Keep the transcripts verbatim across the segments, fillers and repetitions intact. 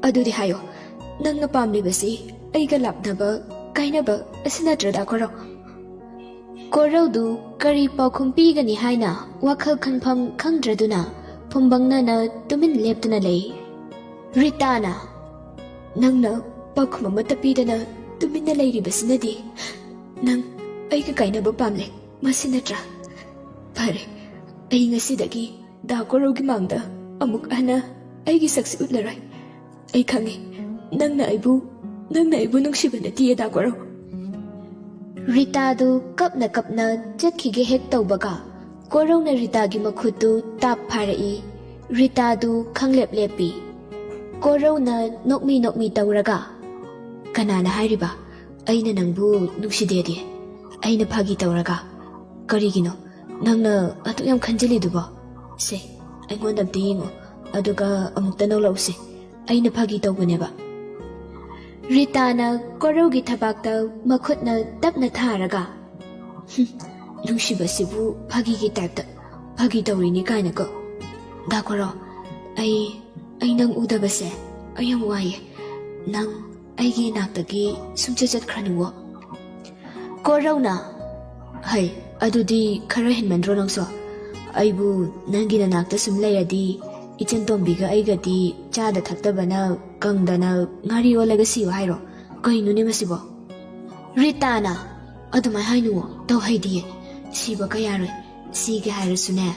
ꯑꯗꯨꯗꯤ ꯍꯥꯏꯌꯣ, ꯅꯪꯅ ꯄꯥꯝꯂꯤꯕꯁꯤ ꯑꯩꯒ ꯂꯥꯞꯅꯕ, ꯀꯥꯏꯅꯕ ꯑꯁꯤ ꯅꯠꯇ꯭ꯔꯗꯥ ꯀꯣꯔꯧ? ꯀꯣꯔꯧꯗꯨ ꯀꯔꯤ ꯄꯥꯎꯈꯨꯝ ꯄꯤꯒꯅꯤ ꯍꯥꯏꯅ ꯋꯥꯈꯜ ꯈꯟꯐꯝ ꯈꯪꯗ꯭ꯔꯗꯨꯅ ꯐꯨꯝꯕꯪꯅꯅ ꯇꯨꯃꯤꯟ ꯂꯦꯞꯇꯨꯅ ꯂꯩ꯫ ꯔꯤꯇꯥꯅ, "ꯅꯪꯅ ꯄꯥꯎꯈꯨꯝ ꯑꯃꯠꯇ ꯄꯤꯗꯅ ꯇꯨꯃꯤꯟꯅ ꯂꯩꯔꯤꯕꯁꯤꯅꯗꯤ ꯅꯪ ꯑꯩꯒ ꯀꯥꯏꯅꯕ ꯄꯥꯝꯂꯦ, ꯃꯁꯤ ꯅꯠꯇ꯭ꯔꯥ? ꯐꯔꯦ, ꯑꯩ ꯉꯁꯤꯗꯒꯤ ꯗꯥ ꯀꯣꯔꯧꯒꯤ ꯃꯥꯡꯗ ꯑꯃꯨꯛ ꯍꯟꯅ ꯑꯩꯒꯤ ꯁꯛꯁꯤ ꯎꯠꯂꯔꯣꯏ꯫ ꯑꯩ ꯈꯪꯉꯤ, ꯅꯪꯅ ꯑꯩꯕꯨ, ꯅꯪꯅ ꯑꯩꯕꯨ ꯅꯨꯡꯁꯤꯕ ꯅꯠꯇꯤꯌꯦ, ꯗꯥ ꯀꯣꯔꯧ꯫" ꯔꯤꯇꯥꯗꯨ ꯀꯞꯅ ꯀꯞꯅ ꯆꯠꯈꯤꯒꯦ ꯍꯦꯛ ꯇꯧꯕꯒ, ꯀꯣꯔꯧꯅ ꯔꯤꯇꯥꯒꯤ ꯃꯈꯨꯠꯇꯨ ꯇꯥꯞ ꯐꯥꯔꯛꯏ꯫ ꯔꯤꯇꯥꯗꯨ ꯈꯪꯂꯦꯞ ꯂꯦꯞꯄꯤ꯫ ꯀꯣꯔꯧꯅ ꯅꯣꯛꯃꯤ ꯅꯣꯛꯃꯤ ꯇꯧꯔꯒ, "ꯀꯅꯥꯅ ꯍꯥꯏꯔꯤꯕ ꯑꯩꯅ ꯅꯪꯕꯨ ꯅꯨꯡꯁꯤꯗꯦꯗꯤ? ꯑꯩꯅ ꯐꯥꯒꯤ ꯇꯧꯔꯒ? ꯀꯔꯤꯒꯤꯅꯣ ꯅꯪꯅ ꯑꯗꯨꯛ ꯌꯥꯝ ꯈꯟꯖꯤꯜꯂꯤꯗꯨꯕꯣ? ꯁꯦ, ꯑꯩꯉꯣꯟꯗ ꯑꯝꯇ ꯌꯦꯡꯉꯣ, ꯑꯗꯨꯒ ꯑꯃꯨꯛꯇ ꯅꯣꯛꯂꯛꯎꯁꯦ꯫ ꯑꯩꯅ ꯐꯥꯒꯤ ꯇꯧꯕꯅꯦꯕ꯫" ꯔꯤꯇꯥꯅ ꯀꯣꯔꯧꯒꯤ ꯊꯕꯥꯛꯇ ꯃꯈꯨꯠꯅ ꯇꯞꯅ ꯊꯥꯔꯒ, "ꯍꯨꯝ, ꯅꯨꯡꯁꯤꯕꯁꯤꯕꯨ ꯐꯥꯒꯤꯒꯤ ꯇꯥꯏꯞꯇ ꯐꯥꯒꯤ ꯇꯧꯔꯤꯅꯤ ꯀꯥꯏꯅꯀꯣ꯫ ꯗꯥ ꯀꯣꯔꯧ, ꯑꯩ, ꯑꯩ ꯅꯪ ꯎꯗꯕꯁꯦ ꯑꯩ ꯌꯥꯝ ꯋꯥꯏꯌꯦ꯫ ꯅꯪ ꯑꯩꯒꯤ ꯏꯅꯥꯛꯇꯒꯤ ꯁꯨꯡꯆꯠ ꯆꯠꯈ꯭ꯔꯅꯨꯋꯣ꯫" ꯀꯣꯔꯧꯅ, "ꯍꯩ, ꯑꯗꯨꯗꯤ ꯈꯔ ꯍꯦꯟꯃꯟꯗ꯭ꯔꯣ ꯅꯪꯁꯨ? ꯑꯩꯕꯨ ꯅꯪꯒꯤ ꯅꯅꯥꯛꯇ ꯁꯨꯝ ꯂꯩꯔꯗꯤ ꯏꯆꯟ ꯇꯣꯝꯕꯤꯒ ꯑꯩꯒꯗꯤ ꯆꯥꯗ ꯊꯛꯇꯕꯅ ꯀꯪꯗꯅ ꯉꯥꯔꯤ ꯑꯣꯜꯂꯒ ꯁꯤꯌꯨ ꯍꯥꯏꯔꯣ? ꯀꯩꯅꯣꯅꯦ ꯃꯁꯤꯕꯣ?" ꯔꯤꯇꯥꯅ, "ꯑꯗꯨꯃꯥꯏ ꯍꯥꯏꯅꯨꯋꯣ, ꯇꯧꯍꯩꯗꯤꯌꯦ꯫ ꯁꯤꯕ ꯀꯌꯥꯔꯣꯏ, ꯁꯤꯒꯦ ꯍꯥꯏꯔꯁꯨꯅꯦ,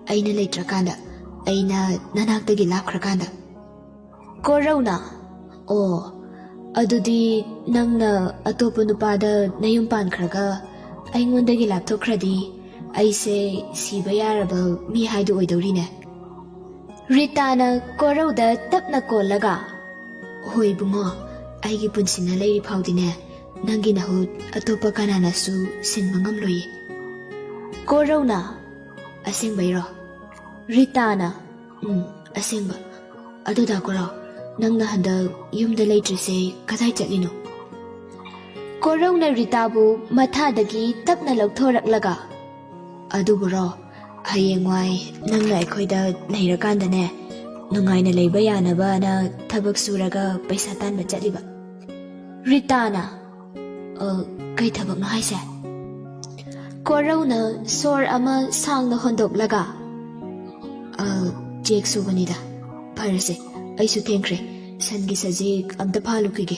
ꯑꯩꯅ ꯂꯩꯇ꯭ꯔꯀꯥꯟꯗ, ꯑꯩꯅ ꯅꯅꯥꯛꯇꯒꯤ ꯂꯥꯞꯈ꯭ꯔꯀꯥꯟꯗ꯫" ꯀꯣꯔꯧꯅ, "ꯑꯣ, ꯑꯗꯨꯗꯤ ꯅꯪꯅ ꯑꯇꯣꯞꯄ ꯅꯨꯄꯥꯗ ꯅꯌꯨꯝ ꯄꯥꯟꯈ꯭ꯔꯒ ꯑꯩꯉꯣꯟꯗꯒꯤ ꯂꯥꯞꯊꯣꯛꯈ꯭ꯔꯗꯤ ꯑꯩꯁꯦ ꯁꯤꯕ ꯌꯥꯔꯕ ꯃꯤ ꯍꯥꯏꯗꯨ ꯑꯣꯏꯗꯧꯔꯤꯅꯦ?" ꯔꯤꯇꯥꯅ ꯀꯣꯔꯧꯗ ꯇꯞꯅ ꯀꯣꯜꯂꯒ, "ꯍꯣꯏ ꯏꯕꯨꯡꯉꯣ, ꯑꯩꯒꯤ ꯄꯨꯟꯁꯤꯅ ꯂꯩꯔꯤ ꯐꯥꯎꯗꯤꯅꯦ, ꯅꯪꯒꯤ ꯅꯍꯨꯠ ꯑꯇꯣꯞꯄ ꯀꯅꯥꯅꯁꯨ ꯁꯤꯟꯕ ꯉꯝꯂꯣꯏꯌꯦ꯫" ꯀꯣꯔꯧꯅ, "ꯑꯁꯦꯡꯕꯩꯔꯣ?" ꯔꯤꯇꯥꯅ, "ꯎꯝ, ꯑꯁꯦꯡꯕ꯫ ꯑꯗꯨ ꯗꯥ ꯀꯣꯔꯧ, ꯅꯪꯅ ꯍꯟꯗꯛ ꯌꯨꯝꯗ ꯂꯩꯇ꯭ꯔꯤꯁꯦ ꯀꯗꯥꯏ ꯆꯠꯂꯤꯅꯣ?" ꯀꯣꯔꯧꯅ ꯔꯤꯇꯥꯕꯨ ꯃꯊꯥꯗꯒꯤ ꯇꯞꯅ ꯂꯧꯊꯣꯔꯛꯂꯒ, "ꯑꯗꯨꯕꯨꯔꯣ, ꯍꯌꯦꯡꯋꯥꯏ ꯅꯪꯅ ꯑꯩꯈꯣꯏꯗ ꯂꯩꯔꯀꯥꯟꯗꯅꯦ, ꯅꯨꯡꯉꯥꯏꯅ ꯂꯩꯕ ꯌꯥꯅꯕꯅ ꯊꯕꯛ ꯁꯨꯔꯒ ꯄꯩꯁꯥ ꯇꯥꯟꯕ ꯆꯠꯂꯤꯕ꯫ ꯔꯤꯇꯥꯅ, "ꯑ, ꯀꯩ ꯊꯕꯛꯅꯣ ꯍꯥꯏꯁꯦ?" ꯀꯣꯔꯧꯅ ꯁꯣꯔ ꯑꯃ ꯁꯥꯡꯅ ꯍꯣꯟꯗꯣꯛꯂꯒ, "ꯑ, ꯆꯦꯛ ꯁꯨꯕꯅꯤꯗ꯫ ꯐꯔꯁꯦ, ꯑꯩꯁꯨ ꯊꯦꯡꯈ꯭ꯔꯦ꯫ ꯁꯟꯒꯤ ꯁꯖꯤꯛ ꯑꯝꯇ ꯐꯥꯜꯂꯨꯈꯤꯒꯦ꯫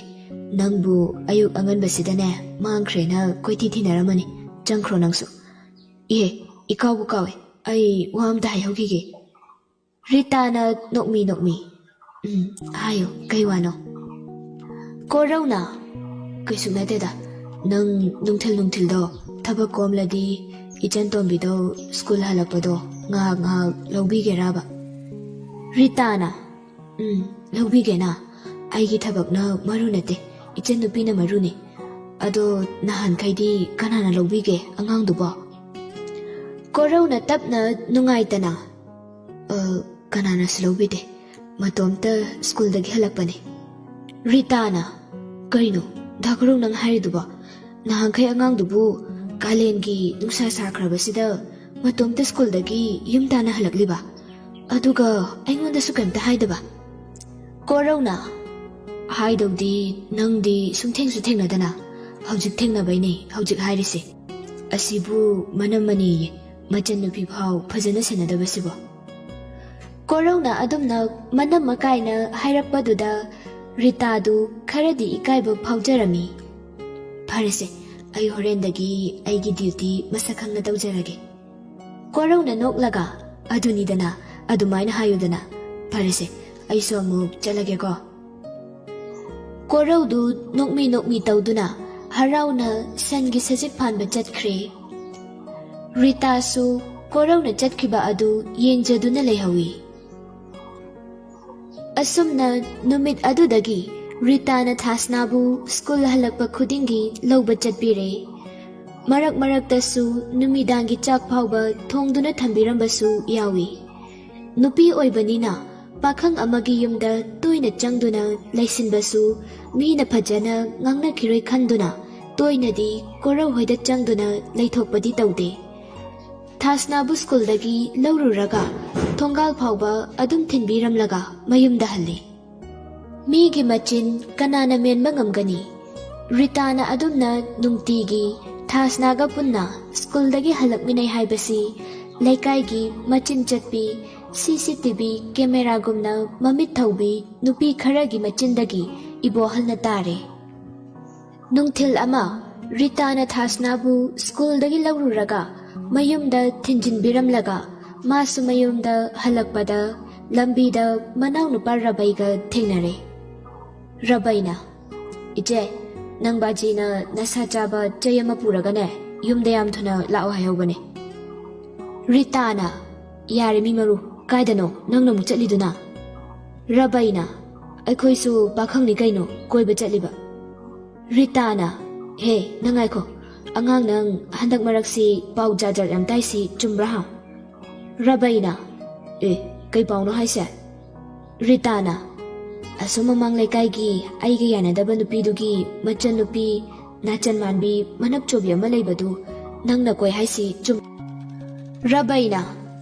ꯅꯪꯕꯨ ꯑꯌꯨꯛ ꯑꯉꯟꯕꯁꯤꯗꯅꯦ ꯃꯥꯡꯈ꯭ꯔꯦꯅ ꯀꯣꯏꯊꯤ ꯊꯤꯅꯔꯝꯃꯅꯤ꯫ ꯆꯪꯈ꯭ꯔꯣ ꯅꯪꯁꯨ꯫ ꯏꯍꯦ, ꯏꯀꯥꯎꯕꯨ ꯀꯥꯎꯋꯦ꯫ ꯑꯩ ꯋꯥ ꯑꯝꯇ ꯍꯥꯏꯍꯧꯈꯤꯒꯦ꯫" ꯔꯤꯇꯥꯅ ꯅꯣꯛꯃꯤ ꯅꯣꯛꯃꯤ, "ꯎꯝ, ꯍꯥꯏꯌꯨ, ꯀꯩ ꯋꯥꯅꯣ?" ꯀꯣꯔꯧꯅ, "ꯀꯩꯁꯨ ꯅꯠꯇꯦꯗ, ꯅꯪ ꯅꯨꯡꯊꯤꯜ ꯅꯨꯡꯊꯤꯜꯗꯣ ꯊꯕꯛ ꯀꯣꯝꯂꯗꯤ ꯏꯆꯟ ꯇꯣꯝꯕꯤꯗꯣ ꯁ꯭ꯀꯨꯜ ꯍꯜꯂꯛꯄꯗꯣ ꯉꯥꯏꯍꯥꯛ ꯉꯥꯏꯍꯥꯛ ꯂꯧꯕꯤꯒꯦꯔꯥꯕ?" ꯔꯤꯇꯥꯅ, "ꯎꯝ, ꯂꯧꯕꯤꯒꯦꯅ꯫ ꯑꯩꯒꯤ ꯊꯕꯛꯅ ꯃꯔꯨ ꯅꯠꯇꯦ, ꯏꯆꯟ ꯅꯨꯄꯤꯅ ꯃꯔꯨꯅꯤ꯫ ꯑꯗꯣ ꯅꯍꯥꯟꯈꯩꯗꯤ ꯀꯅꯥꯅ ꯂꯧꯕꯤꯒꯦ ꯑꯉꯥꯡꯗꯨꯕꯣ?" ꯀꯣꯔꯧꯅ ꯇꯞꯅ ꯅꯨꯡꯉꯥꯏꯇꯅ, "ꯑ, ꯀꯅꯥꯅꯁꯨ ꯂꯧꯕꯤꯗꯦ꯫ ꯃꯇꯣꯝꯇ ꯁ꯭ꯀꯨꯜꯗꯒꯤ ꯍꯜꯂꯛꯄꯅꯦ꯫" ꯔꯤꯇꯥꯅ, "ꯀꯩꯅꯣ, ꯗꯥ ꯀꯣꯔꯧ ꯅꯪ ꯍꯥꯏꯔꯤꯗꯨꯕꯣ? ꯅꯍꯥꯟꯈꯩ ꯑꯉꯥꯡꯗꯨꯕꯨ ꯀꯥꯂꯦꯟꯒꯤ ꯅꯨꯡꯁꯥ ꯁꯥꯈ꯭ꯔꯕꯁꯤꯗ ꯃꯇꯣꯝꯇ ꯁ꯭ꯀꯨꯜꯗꯒꯤ ꯌꯨꯝ ꯇꯥꯟꯅ ꯍꯜꯂꯛꯂꯤꯕ? ꯑꯗꯨꯒ ꯑꯩꯉꯣꯟꯗꯁꯨ ꯀꯩꯝꯇ ꯍꯥꯏꯗꯕ?" ꯀꯣꯔꯧꯅ, "ꯍꯥꯏꯗꯧꯗꯤ ꯅꯪꯗꯤ ꯁꯨꯡꯊꯦꯡꯁꯨ ꯊꯦꯡꯅꯗꯅ꯫ ꯍꯧꯖꯤꯛ ꯊꯦꯡꯅꯕꯩꯅꯦ ꯍꯧꯖꯤꯛ ꯍꯥꯏꯔꯤꯁꯦ꯫ ꯑꯁꯤꯕꯨ ꯃꯅꯝ ꯃꯅꯦꯌꯦ, ꯃꯆꯟꯅꯨꯄꯤ ꯐꯥꯎ ꯐꯖꯅ ꯁꯦꯟꯅꯗꯕꯁꯤꯕꯣ?" ꯀꯣꯔꯧꯅ ꯑꯗꯨꯝꯅ ꯃꯅꯝ ꯃꯀꯥꯏꯅ ꯍꯥꯏꯔꯛꯄꯗꯨꯗ ꯔꯤꯇꯥꯗꯨ ꯈꯔꯗꯤ ꯏꯀꯥꯏꯕ ꯐꯥꯎꯖꯔꯝꯃꯤ꯫ "ꯐꯔꯦꯁꯦ, ꯑꯩ ꯍꯣꯔꯦꯟꯗꯒꯤ ꯑꯩꯒꯤ ꯗ꯭ꯌꯨꯇꯤ ꯃꯁꯛ ꯈꯪꯅ ꯇꯧꯖꯔꯒꯦ꯫" ꯀꯣꯔꯧꯅ ꯅꯣꯛꯂꯒ, "ꯑꯗꯨꯅꯤꯗꯅ, ꯑꯗꯨꯃꯥꯏꯅ ꯍꯥꯏꯌꯨꯗꯅ꯫ ꯐꯔꯦꯁꯦ, ꯑꯩꯁꯨ ꯑꯃꯨꯛ ꯆꯠꯂꯒꯦꯀꯣ꯫" ꯀꯣꯔꯧꯗꯨ ꯅꯣꯛꯃꯤ ꯅꯣꯛꯃꯤ ꯇꯧꯗꯨꯅ ꯍꯔꯥꯎꯅ ꯁꯟꯒꯤ ꯁꯖꯤꯛ ꯐꯥꯟꯕ ꯆꯠꯈ꯭ꯔꯦ꯫ ꯔꯤꯇꯥꯁꯨ ꯀꯣꯔꯧꯅ ꯆꯠꯈꯤꯕ ꯑꯗꯨ ꯌꯦꯡꯖꯗꯨꯅ ꯂꯩꯍꯧꯏ꯫ ꯑꯁꯨꯝꯅ ꯅꯨꯃꯤꯠ ꯑꯗꯨꯗꯒꯤ ꯔꯤꯇꯥꯅ ꯊꯥꯁꯅꯥꯕꯨ ꯁ꯭ꯀꯨꯜ ꯍꯜꯂꯛꯄ ꯈꯨꯗꯤꯡꯒꯤ ꯂꯧꯕ ꯆꯠꯄꯤꯔꯦ꯫ ꯃꯔꯛ ꯃꯔꯛꯇꯁꯨ ꯅꯨꯃꯤꯗꯥꯡꯒꯤ ꯆꯥꯛ ꯐꯥꯎꯕ ꯊꯣꯡꯗꯨꯅ ꯊꯝꯕꯤꯔꯝꯕꯁꯨ ꯌꯥꯎꯏ꯫ ꯅꯨꯄꯤ ꯑꯣꯏꯕꯅꯤꯅ ꯄꯥꯈꯪ ꯑꯃꯒꯤ ꯌꯨꯝꯗ ꯇꯣꯏꯅ ꯆꯪꯗꯨꯅ ꯂꯩꯁꯤꯟꯕꯁꯨ, ꯃꯤꯅ ꯐꯖꯅ ꯉꯥꯡꯅꯈꯤꯔꯣꯏ ꯈꯟꯗꯨꯅ ꯇꯣꯏꯅꯗꯤ ꯀꯣꯔꯧ ꯍꯣꯏꯗ ꯆꯪꯗꯨꯅ ꯂꯩꯊꯣꯛꯄꯗꯤ ꯇꯧꯗꯦ꯫ ꯊꯥꯁꯅꯥꯕꯨ ꯁ꯭ꯀꯨꯜꯗꯒꯤ ꯂꯧꯔꯨꯔꯒ ꯊꯣꯡꯒꯥꯜ ꯐꯥꯎꯕ ꯑꯗꯨꯝ ꯊꯤꯟꯕꯤꯔꯝꯂꯒ ꯃꯌꯨꯝꯗ ꯍꯜꯂꯤ꯫ ꯃꯤꯒꯤ ꯃꯆꯤꯟ ꯀꯅꯥꯅ ꯃꯦꯟꯕ ꯉꯝꯒꯅꯤ? ꯔꯤꯇꯥꯅ ꯑꯗꯨꯝꯅ ꯅꯨꯡꯇꯤꯒꯤ ꯊꯥꯁꯅꯥꯒ ꯄꯨꯟꯅ ꯁ꯭ꯀꯨꯜꯗꯒꯤ ꯍꯜꯂꯛꯃꯤꯟꯅꯩ ꯍꯥꯏꯕꯁꯤ ꯂꯩꯀꯥꯏꯒꯤ ꯃꯆꯤꯟ ꯆꯠꯄꯤ ꯁꯤ ꯁꯤ ꯇꯤ ꯚꯤ ꯀꯦꯃꯦꯔꯥꯒꯨꯝꯅ ꯃꯃꯤꯠ ꯊꯧꯕꯤ ꯅꯨꯄꯤ ꯈꯔꯒꯤ ꯃꯆꯤꯟꯗꯒꯤ ꯏꯕꯣꯍꯜꯅ ꯇꯥꯔꯦ꯫ ꯅꯨꯡꯊꯤꯜ ꯑꯃ ꯔꯤꯇꯥꯅ ꯊꯥꯁꯅꯥꯕꯨ ꯁ꯭ꯀꯨꯜꯗꯒꯤ ꯂꯧꯔꯨꯔꯒ ꯃꯌꯨꯝꯗ ꯊꯤꯟꯖꯤꯟꯕꯤꯔꯝꯂꯒ ꯃꯥꯁꯨ ꯃꯌꯨꯝꯗ ꯍꯜꯂꯛꯄꯗ ꯂꯝꯕꯤꯗ ꯃꯅꯥꯎꯅꯨꯄꯥ ꯔꯕꯩꯒ ꯊꯦꯡꯅꯔꯦ꯫ ꯔꯕꯩꯅ, "ꯏꯆꯦ, ꯅꯪ ꯕꯥꯖꯤꯅ ꯅꯁꯥ ꯆꯥꯕ ꯆꯩ ꯑꯃ ꯄꯨꯔꯒꯅꯦ, ꯌꯨꯝꯗ ꯌꯥꯝ ꯊꯨꯅ ꯂꯥꯛꯑꯣ ꯍꯥꯏꯍꯧꯕꯅꯦ"꯫ ꯔꯤꯇꯥꯅ, "ꯌꯥꯔꯦ ꯃꯤ ꯃꯔꯨ, ꯀꯥꯏꯗꯅꯣ ꯅꯪꯅ ꯑꯃꯨꯛ ꯆꯠꯂꯤꯗꯨꯅ?" ꯔꯕꯩꯅ, "ꯑꯩꯈꯣꯏꯁꯨ ꯄꯥꯈꯪꯅꯤ ꯀꯩꯅꯣ ꯀꯣꯏꯕ ꯆꯠꯂꯤꯕ"꯫ ꯔꯤꯇꯥꯅ, "ꯍꯦ, ꯅꯪ ꯉꯥꯏꯈꯣ, ꯑꯉꯥꯡ ꯅꯪ ꯍꯟꯗꯛ ꯃꯔꯛꯁꯤ ꯄꯥꯎ ꯖꯥꯠ ꯖꯥꯠ ꯌꯥꯝ ꯇꯥꯏꯁꯤ ꯆꯨꯝꯕ꯭ꯔꯥ ꯍꯥ?" ꯔꯕꯩꯅ, "ꯑꯦ, ꯀꯩ ꯄꯥꯎꯅꯣ ꯍꯥꯏꯁꯦ?" ꯔꯤꯇꯥꯅ, "ꯑꯁꯨꯝ ꯃꯃꯥꯡ ꯂꯩꯀꯥꯏꯒꯤ ꯑꯩꯒ ꯌꯥꯅꯗꯕ ꯅꯨꯄꯤꯗꯨꯒꯤ ꯃꯆꯟꯅꯨꯄꯤ ꯅꯥꯆꯟ ꯃꯥꯟꯕꯤ ꯃꯅꯞ ꯆꯣꯕꯤ ꯑꯃ ꯂꯩꯕꯗꯨ ꯅꯪꯅ ꯀꯣꯏ ꯍꯥꯏꯁꯤ ꯆꯨꯝ-" ꯔꯕꯩꯅ,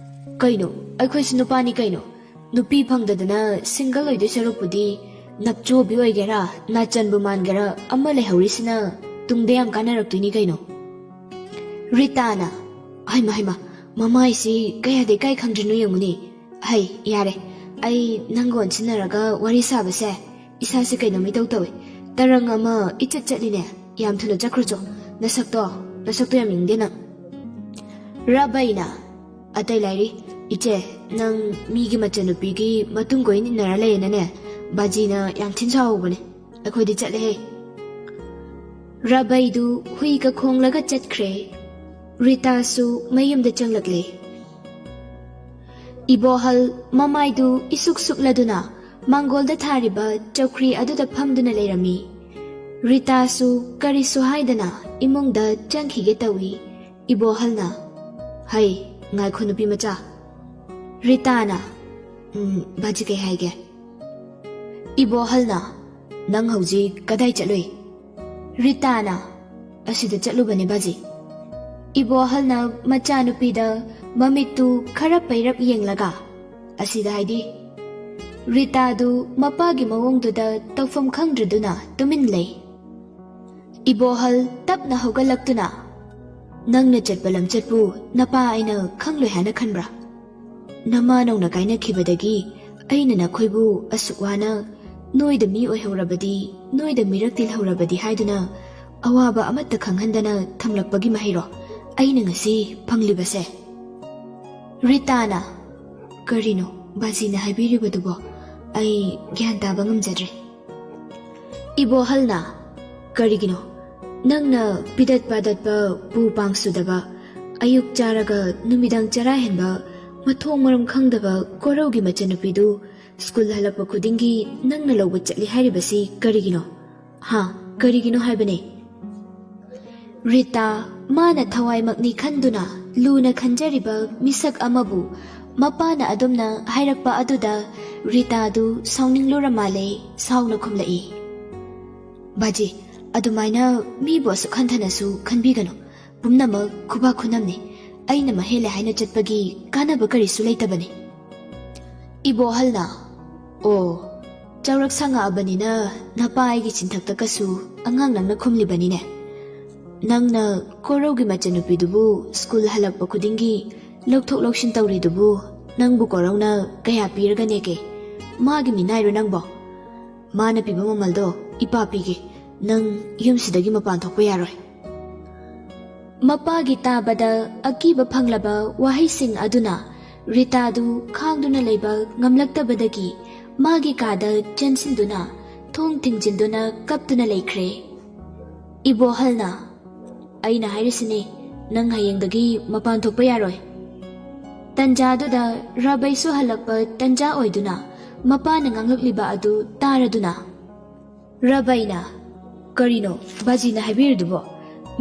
"ꯀꯩꯅꯣ, ꯑꯩꯈꯣꯏꯁꯨ ꯅꯨꯄꯥꯅꯤ ꯀꯩꯅꯣ, ꯅꯨꯄꯤ ꯐꯪꯗꯗꯅ ꯁꯤꯡꯒꯜ ꯑꯣꯏꯗꯣꯏ ꯁꯔꯨꯛꯄꯨꯗꯤ ꯅꯞꯆꯣꯕꯤ ꯑꯣꯏꯒꯦꯔꯥ ꯅꯥꯆꯟꯕꯨ ꯃꯥꯟꯒꯦꯔꯥ ꯑꯃ ꯂꯩꯍꯧꯔꯤꯁꯤꯅ ꯇꯨꯡꯗ ꯌꯥꯝ ꯀꯥꯟꯅꯔꯛꯇꯣꯏꯅꯤ ꯀꯩꯅꯣ"꯫ ꯔꯤꯇꯥꯅ, "ꯍꯩꯃ ꯍꯩꯃ, ꯃꯃꯥꯏꯁꯤ ꯀꯌꯥꯗ ꯏꯀꯥꯏ ꯈꯪꯗ꯭ꯔꯤꯅꯣ ꯌꯦꯡꯉꯨꯅꯦ꯫ ꯍꯩ, ꯌꯥꯔꯦ, ꯑꯩ ꯅꯪꯒ ꯑꯣꯟꯁꯤꯟꯅꯔꯒ ꯋꯥꯔꯤ ꯁꯥꯕꯁꯦ ꯏꯁꯥꯁꯦ ꯀꯩꯅꯣꯝ ꯏꯇꯧ ꯇꯧꯏ꯫ ꯇꯔꯪ ꯑꯃ ꯏꯆꯠ ꯆꯠꯂꯤꯅꯦ꯫ ꯌꯥꯝ ꯊꯨꯅ ꯆꯠꯈ꯭ꯔꯨꯆꯣ꯫ ꯅꯁꯛꯇꯣ, ꯅꯁꯛꯇꯣ ꯌꯥꯝ ꯌꯦꯡꯅꯤꯡꯗꯦ ꯅꯪ"꯫ ꯔꯕꯩꯅ, "ꯑꯇꯩ ꯂꯥꯏꯔꯤ, ꯏꯆꯦ, ꯅꯪ ꯃꯤꯒꯤ ꯃꯆꯟꯅꯨꯄꯤꯒꯤ ꯃꯇꯨꯡ ꯀꯣꯏꯟ ꯏꯟꯅꯔ ꯂꯩꯌꯦꯅꯅꯦ, ꯕꯥꯖꯤꯅ ꯌꯥꯝ ꯊꯤꯅ ꯁꯥꯎꯍꯧꯕꯅꯦ꯫ ꯑꯩꯈꯣꯏꯗꯤ ꯆꯠꯂꯦꯍꯦ"꯫ ꯔꯕꯩꯗꯨ ꯍꯨꯏꯒ ꯈꯣꯡꯂꯒ ꯆꯠꯈ꯭ꯔꯦ꯫ ꯔꯤꯇꯥꯁꯨ ꯃꯌꯨꯝꯗ ꯆꯪꯂꯛꯂꯦ꯫ ꯏꯕꯣꯍꯜ ꯃꯃꯥꯏꯗꯨ ꯏꯁꯨꯛ ꯁꯨꯛꯂꯗꯨꯅ ꯃꯥꯡꯒꯣꯜꯗ ꯊꯥꯔꯤꯕ ꯆꯧꯀ꯭ꯔꯤ ꯑꯗꯨꯗ ꯐꯝꯗꯨꯅ ꯂꯩꯔꯝꯃꯤ꯫ ꯔꯤꯇꯥꯁꯨ ꯀꯔꯤꯁꯨ ꯍꯥꯏꯗꯅ ꯏꯃꯨꯡꯗ ꯆꯪꯈꯤꯒꯦ ꯇꯧꯏ꯫ ꯏꯕꯣꯍꯜꯅ, "ꯍꯩ, ꯉꯥꯏꯈꯣ ꯅꯨꯄꯤ ꯃꯆꯥ"꯫ ꯔꯤꯇꯥꯅ, "ꯎꯝ, ꯕꯥꯖꯤ ꯀꯩ ꯍꯥꯏꯒꯦ?" ꯏꯕꯣꯍꯜꯅ, "ꯅꯪ ꯍꯧꯖꯤꯛ ꯀꯗꯥꯏ ꯆꯠꯂꯨꯏ?" ꯔꯤꯇꯥꯅ, "ꯑꯁꯤꯗ ꯆꯠꯂꯨꯕꯅꯦ ꯕꯥꯖꯤ"꯫ ꯏꯕꯣꯍꯜꯅ ꯃꯆꯥꯅꯨꯄꯤꯗ ꯃꯃꯤꯠꯇꯨ ꯈꯔ ꯄꯩꯔꯞ ꯌꯦꯡꯂꯒ, ꯑꯁꯤꯗ ꯍꯥꯏꯗꯤ? ꯔꯤꯇꯥꯗꯨ ꯃꯄꯥꯒꯤ ꯃꯑꯣꯡꯗꯨꯗ ꯇꯧꯐꯝ ꯈꯪꯗ꯭ꯔꯗꯨꯅ ꯇꯨꯃꯤꯟ ꯂꯩ꯫ ꯏꯕꯣꯍꯜ ꯇꯞꯅ ꯍꯧꯒꯠꯂꯛꯇꯨꯅ, "ꯅꯪꯅ ꯆꯠꯄ ꯂꯝꯆꯠꯄꯨ ꯅꯄꯥ ꯑꯩꯅ ꯈꯪꯂꯣꯏ ꯍꯥꯏꯅ ꯈꯟꯕ꯭ꯔꯥ? ꯅꯃꯥ ꯅꯧꯅ ꯀꯥꯏꯅꯈꯤꯕꯗꯒꯤ ꯑꯩꯅ ꯅꯈꯣꯏꯕꯨ ꯑꯁꯨꯛ ꯋꯥꯅ, ꯅꯣꯏꯗ ꯃꯤ ꯑꯣꯏꯍꯧꯔꯕꯗꯤ, ꯅꯣꯏꯗ ꯃꯤꯔꯛ ꯇꯤꯜꯍꯧꯔꯕꯗꯤ ꯍꯥꯏꯗꯨꯅ ꯑꯋꯥꯕ ꯑꯃꯠꯇ ꯈꯪꯍꯟꯗꯅ ꯊꯝꯂꯛꯄꯒꯤ ꯃꯍꯩꯔꯣ ꯑꯩꯅ ꯉꯁꯤ ꯐꯪꯂꯤꯕꯁꯦ?" ꯔꯤꯇꯥꯅ, "ꯀꯔꯤꯅꯣ ꯕꯥꯖꯤꯅ ꯍꯥꯏꯕꯤꯔꯤꯕꯗꯨꯕꯣ? ꯑꯩ ꯒ꯭ꯌꯥꯟ ꯇꯥꯕ ꯉꯝꯖꯗ꯭ꯔꯦ꯫" ꯏꯕꯣꯍꯜꯅ, "ꯀꯔꯤꯒꯤꯅꯣ? ꯅꯪꯅ ꯄꯤꯗꯠ ꯄꯥꯗꯠꯄ ꯄꯨ ꯄꯥꯡ ꯁꯨꯗꯕ, ꯑꯌꯨꯛ ꯆꯥꯔꯒ ꯅꯨꯃꯤꯗꯥꯡ ꯆꯔꯥ ꯍꯦꯟꯕ, ꯃꯊꯣꯡ ꯃꯔꯝ ꯈꯪꯗꯕ ꯀꯣꯔꯧꯒꯤ ꯃꯆꯟꯅꯨꯄꯤꯗꯨ ꯁ꯭ꯀꯨꯜ ꯍꯜꯂꯛꯄ ꯈꯨꯗꯤꯡꯒꯤ ꯅꯪꯅ ꯂꯧꯕ ꯆꯠꯂꯤ ꯍꯥꯏꯔꯤꯕꯁꯤ ꯀꯔꯤꯒꯤꯅꯣ? ꯍꯥ, ꯀꯔꯤꯒꯤꯅꯣ ꯍꯥꯏꯕꯅꯦ?" ꯔꯤꯇꯥ, ꯃꯥꯅ ꯊꯋꯥꯏꯃꯛꯅꯤ ꯈꯟꯗꯨꯅ ꯂꯨꯅ ꯈꯟꯖꯔꯤꯕ ꯃꯤꯁꯛ ꯑꯃꯕꯨ ꯃꯄꯥꯅ ꯑꯗꯨꯝꯅ ꯍꯥꯏꯔꯛꯄ ꯑꯗꯨꯗ ꯔꯤꯇꯥꯗꯨ ꯁꯥꯎꯅꯤꯡꯂꯨꯔ ꯃꯥꯜꯂꯦ, ꯁꯥꯎꯅ ꯈꯨꯝꯂꯛꯏ, "ꯕꯥꯖꯤ, ꯑꯗꯨꯃꯥꯏꯅ ꯃꯤꯕꯨ ꯑꯁꯨꯛ ꯍꯟꯊꯅꯁꯨ ꯈꯟꯕꯤꯒꯅꯨ꯫ ꯄꯨꯝꯅꯃꯛ ꯈꯨꯕꯥꯛ ꯈꯨꯅꯝꯅꯤ꯫ ꯑꯩꯅ ꯃꯍꯦꯜꯂꯦ ꯍꯥꯏꯅ ꯆꯠꯄꯒꯤ ꯀꯥꯟꯅꯕ ꯀꯔꯤꯁꯨ ꯂꯩꯇꯕꯅꯤ꯫" ꯏꯕꯣꯍꯜꯅ, "ꯑꯣ, ꯆꯥꯎꯔꯛ ꯁꯥꯡꯉꯛꯑꯕꯅꯤꯅ ꯅꯄꯥ ꯑꯩꯒꯤ ꯆꯤꯟꯊꯛꯇ ꯀꯁꯨ ꯑꯉꯥꯡ ꯅꯪꯅ ꯈꯨꯝꯂꯤꯕꯅꯤꯅꯦ꯫ ꯅꯪꯅ ꯀꯣꯔꯧꯒꯤ ꯃꯆꯟꯅꯨꯄꯤꯗꯨꯕꯨ ꯁ꯭ꯀꯨꯜ ꯍꯜꯂꯛꯄ ꯈꯨꯗꯤꯡꯒꯤ ꯂꯧꯊꯣꯛ ꯂꯧꯁꯤꯟ ꯇꯧꯔꯤꯗꯨꯕꯨ ꯅꯪꯕꯨ ꯀꯣꯔꯧꯅ ꯀꯌꯥ ꯄꯤꯔꯒ ꯅꯦꯛꯀꯦ? ꯃꯥꯒꯤ ꯃꯤꯅꯥꯏꯔꯣ ꯅꯪꯕꯣ? ꯃꯥꯅ ꯄꯤꯕ ꯃꯃꯜꯗꯣ ꯏꯄꯥ ꯄꯤꯒꯦ꯫ ꯅꯪ ꯌꯨꯝꯁꯤꯗꯒꯤ ꯃꯄꯥꯟ ꯊꯣꯛꯄ ꯌꯥꯔꯣꯏ꯫" ꯃꯄꯥꯒꯤ ꯇꯥꯕꯗ ꯑꯀꯤꯕ ꯐꯪꯂꯕ ꯋꯥꯍꯩꯁꯤꯡ ꯑꯗꯨꯅ ꯔꯤꯇꯥꯗꯨ ꯈꯥꯡꯗꯨꯅ ꯂꯩꯕ ꯉꯝꯂꯛꯇꯕꯗꯒꯤ ꯃꯥꯒꯤ ꯀꯥꯗ ꯆꯦꯟꯁꯤꯟꯗꯨꯅ ꯊꯣꯡ ꯊꯤꯡꯖꯤꯟꯗꯨꯅ ꯀꯞꯇꯨꯅ ꯂꯩꯈ꯭ꯔꯦ꯫ ꯏꯕꯣꯍꯜꯅ, "ꯑꯩꯅ ꯍꯥꯏꯔꯤꯁꯤꯅꯤ, ꯅꯪ ꯍꯌꯦꯡꯗꯒꯤ ꯃꯄꯥꯟ ꯊꯣꯛꯄ ꯌꯥꯔꯣꯏ꯫" ꯇꯟꯖꯥꯗꯨꯗ ꯔꯥꯕꯩꯁꯨ ꯍꯜꯂꯛꯄ ꯇꯟꯖꯥ ꯑꯣꯏꯗꯨꯅ ꯃꯄꯥꯅ ꯉꯥꯡꯂꯛꯂꯤꯕ ꯑꯗꯨ ꯇꯥꯔꯗꯨꯅ, ꯔꯥꯕꯩꯅ, "ꯀꯔꯤꯅꯣ ꯕꯥꯖꯤꯅ ꯍꯥꯏꯕꯤꯔꯤꯗꯨꯕꯣ?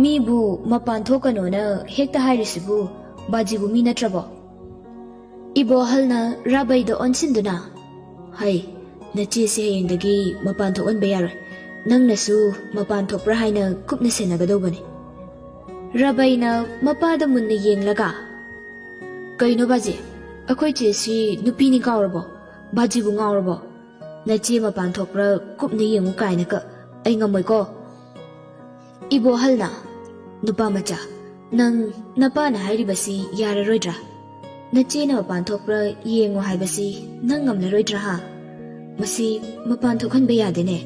ꯃꯤꯕꯨ ꯃꯄꯥꯟ ꯊꯣꯛꯀꯅꯣꯅ ꯍꯦꯛꯇ ꯍꯥꯏꯔꯤꯁꯤꯕꯨ ꯕꯥꯖꯤꯕꯨ ꯃꯤ ꯅꯠꯇ꯭ꯔꯕꯣ?" ꯏꯕꯣꯍꯜꯅ ꯔꯥꯕꯩꯗ ꯑꯣꯟꯁꯤꯟꯗꯨꯅ, "ꯍꯩ, ꯅꯆꯦꯁꯦ ꯍꯌꯦꯡꯗꯒꯤ ꯃꯄꯥꯟ ꯊꯣꯛꯍꯟꯕ ꯌꯥꯔꯣꯏ꯫ ꯅꯪꯅꯁꯨ ꯃꯄꯥꯟ ꯊꯣꯛꯄ꯭ꯔꯥ ꯍꯥꯏꯅ ꯀꯨꯞꯅ ꯁꯦꯟꯅꯒꯗꯧꯕꯅꯤ꯫" ꯔꯥꯕꯩꯅ ꯃꯄꯥꯗ ꯃꯨꯟꯅ ꯌꯦꯡꯂꯒ, "ꯀꯩꯅꯣ ꯕꯥꯖꯤ, ꯑꯩꯈꯣꯏ ꯆꯦꯁꯤ ꯅꯨꯄꯤꯅꯤ ꯀꯥꯎꯔꯕꯣ? ꯕꯥꯖꯤꯕꯨ ꯉꯥꯎꯔꯕꯣ? ꯅꯆꯦ ꯃꯄꯥꯟ ꯊꯣꯛꯄ꯭ꯔꯥ ꯀꯨꯞꯅ ꯌꯦꯡꯉꯨ ꯀꯥꯏꯅꯒ꯫ ꯑꯩ ꯉꯝꯃꯣꯏꯀꯣ꯫ ꯏꯕꯣꯍꯜꯅ, "ꯅꯨꯄꯥ ꯃꯆꯥ, ꯅꯪ ꯅꯄꯥꯅ ꯍꯥꯏꯔꯤꯕꯁꯤ ꯌꯥꯔꯔꯣꯏꯗ꯭ꯔꯥ? ꯅꯆꯦꯅ ꯃꯄꯥꯟ ꯊꯣꯛꯄ꯭ꯔꯥ ꯌꯦꯡꯉꯨ ꯍꯥꯏꯕꯁꯤ ꯅꯪ ꯉꯝꯂꯔꯣꯏꯗ꯭ꯔꯥ ꯍꯥ? ꯃꯁꯤ ꯃꯄꯥꯟ ꯊꯣꯛꯍꯟꯕ ꯌꯥꯗꯦꯅꯦ꯫